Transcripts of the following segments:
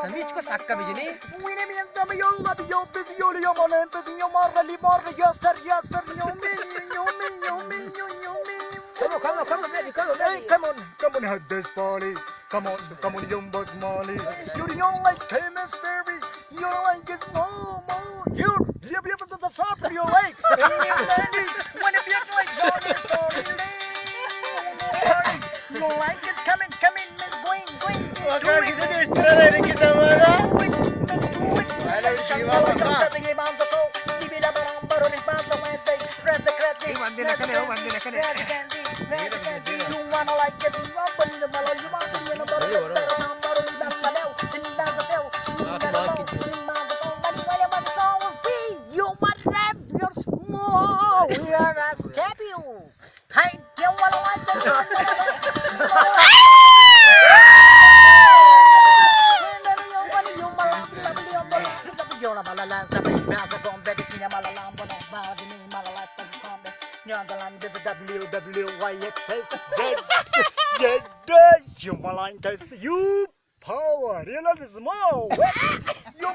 سمیچ کو سکا بجنی۔ Come on, come on, come on, baby, come on, baby. Come on, come on, have this party. Come on, come on, young boss Molly. You don't like famous, baby. You don't like this no more. You, you, you, the soft you like. When it be like Johnny, sorry. You like it, coming, coming, going, going. وقار کتنے اس طرح رہنے کی تمہارا؟ You power, you know this more. You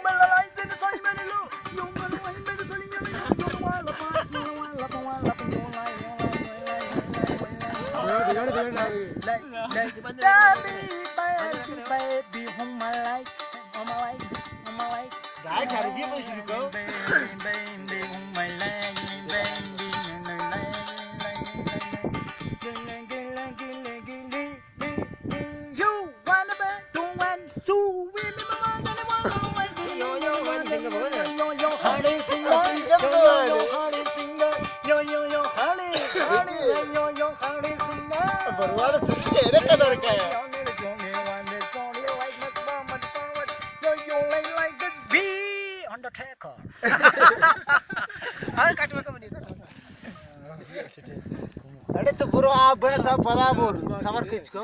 اڑے تو برو، آپ بڑا صاحب پدا بول، صبر کچھ کو۔